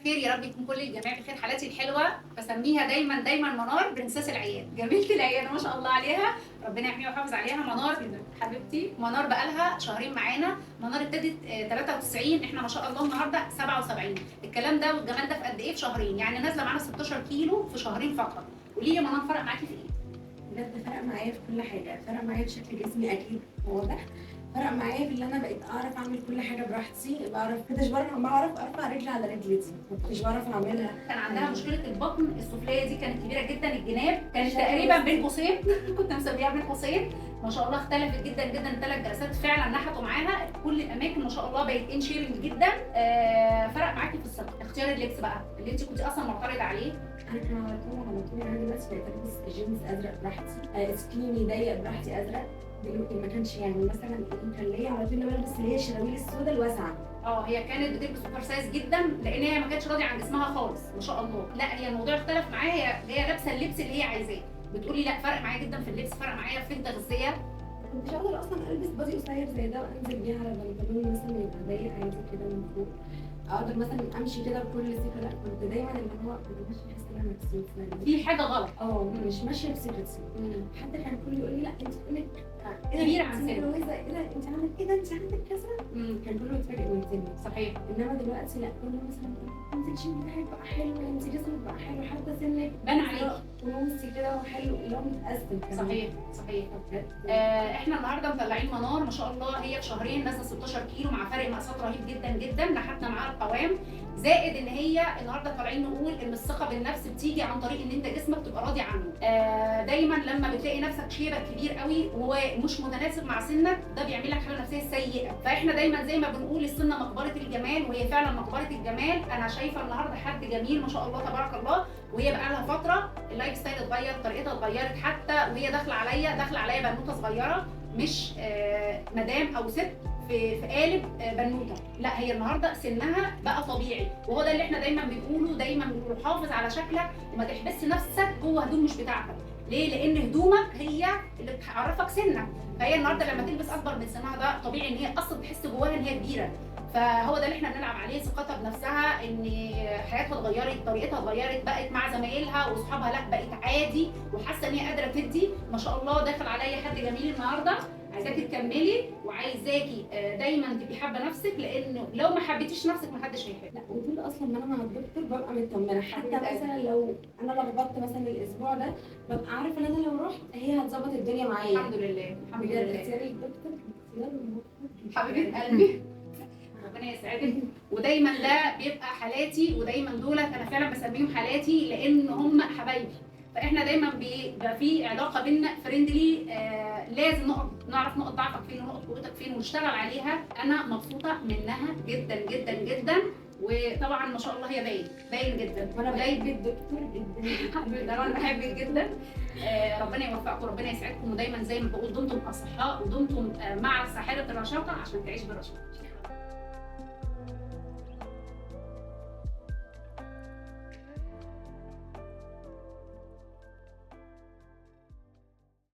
بخير يا رب، يكون كل الجميع بخير. حالاتي الحلوة بسميها دايما دايما منار princess العيادة، جميلة العيادة ما شاء الله عليها، ربنا يحميها ويحافظ عليها. منار حبيبتي، منار بقالها شهرين معانا. منار ابتدت 93، احنا ما شاء الله النهارده 77. الكلام ده والجمال ده في قد ايه؟ في شهرين، يعني نازله معانا 16 كيلو في شهرين فقط. قولي لي يا منار، فرق معاكي في ايه؟ بجد فرق معايا في كل حاجة، فرق معايا في شكل جسمي أكيد واضح، فرق معايا في اللي أنا بقيت أعرف أعمل كل حاجة براحتي، بعرف كنتش بعرف أرفع رجلي على رجلي دي، ما كنتش بعرف أعملها. كان عندها مشكلة البطن السفليه دي كانت كبيرة جدا، الجناب كانت تقريبا بين قوسين كنت مسميها بين قوسين. ما شاء الله اختلفت جدا جدا، الثلاث جلسات فعلا نحتوا معاها كل الاماكن ما شاء الله، بقت in shaping جدا. فرق معاكي في الثقة. اختيار اللبس بقى اللي انت كنت اصلا معترضة عليه. أنا كان على طول على طول، أنا دلوقتي بقيت ألبس جينز أزرق براحتي، skinny ضيق براحتي أزرق. دلوقتي ما كانش يعني مثلا إيه، كان ليا على طول إن أنا بلبس اللي هي الشراويل السوداء الواسعة. اه هي كانت بتلبس oversize جدا لان هي ما كانتش راضية عن جسمها خالص ما شاء الله. لا هي الموضوع اختلف معاها، هي جاية لابسه اللبس اللي هي عايزاه، بتقولي لا فرق معايا جدا في اللبس، فرق معايا في التغذية. ما كنتش اقدر اصلا البس body قصير زي ده وانزل بيه على بنطلون مثلا يبقى ضيق عادي كده من فوق، اقدر مثلا امشي كده بكل ثقه. لا كنت دايما اللي هو انا ماشية حاسه ان انا مكسوفه، في حاجة غلط. اه مش ماشية بثقتي. حتى كان كله يقول لي لا انت قولك كبيرة عن انت سنك. متجوزة، ايه ده انت عندك، ايه ده انت عندك كذا، كان كله يتفاجئ من سني. صحيح. انما دلوقتي لا، كله مثلا انت ال shape بتاعك بقى حلو، انت جسمك بقى حلو، حتى سنك بان عليكي. ونصي كده وحلو، اللي هو متقسم كمان. صحيح صحيح. بجد. احنا النهارده مطلعين منار ما شاء الله، هي في شهرين نازله 16 كيلو مع فرق مقاسات رهيب جدا جدا، نحتنا معاها القوام، زائد ان هي النهارده طالعين نقول ان الثقة بالنفس بتيجي عن طريق ان انت جسمك تبقى راضي عنه. دايما لما بتلاقي نفسك shape ك كبير قوي ومش متناسب مع سنك، ده بيعمل لك حاله نفسية سيئه. فاحنا دايما زي ما بنقول السنة مقبره الجمال، وهي فعلا مقبره الجمال. انا شايفه النهارده حد جميل ما شاء الله تبارك الله، وهي بقى لها فترة ال lifestyle اتغير، طريقتها اتغيرت، حتى وهي داخله عليا بنوته صغيرة، مش مدام او ست في قالب بنوته، لا هي النهارده سنها بقى طبيعي. وهو ده اللي احنا دايما بنقوله، دايما بنقوله حافظ على شكلك وما تحبسش نفسك جوه هدوم مش بتاعتك. ليه؟ لان هدومك هي اللي بتعرفك سنك. فهي النهارده لما تلبس اكبر من سنها ده طبيعي ان هي اصلا تحس جواها ان هي كبيرة. فهو ده اللي احنا بنلعب عليه، ثقتها بنفسها، ان حياتها اتغيرت، طريقتها اتغيرت، بقت مع زمايلها واصحابها لا بقت عادي، وحاسه ان هي قادرة تدي ما شاء الله. داخل عليا حد جميل النهارده، عايزاكي تكملي، وعايزاكي دايما تبقي حابة نفسك، لانه لو ما حبيتيش نفسك ما حدش هيحبك. لا وطول اصلا ما انا مع الدكتور ببقى مطمنه، حتى حبيبة قلبي. مثلا لو انا لخبطت مثلا الاسبوع ده ببقى عارفه ان انا لو رحت هي هتظبط الدنيا معايا. الحمد لله الحمد بجد لله. اختيار الدكتور اختيار موفق. حبيبه قلبي، ربنا يسعدك. ودايما ده بيبقى حالاتي، ودايما دولت انا فعلا بسميهم حالاتي لان هم حبايبي. فاحنا دايما بيبقى في علاقة بينا friendly، لازم نقط نعرف نقط ضعفك فين ونقط قوتك فين ونشتغل عليها. انا مبسوطة منها جدا جدا جدا، وطبعا ما شاء الله هي باين باين جدا. وانا بحب الدكتور جدا. حبيبتي انا بحبك جدا. ربنا يوفقكم، ربنا يسعدكم، ودايما زي ما بقول دمتم اصحاء ودمتم مع ساحرة الرشاقه عشان تعيش بالرشاقه.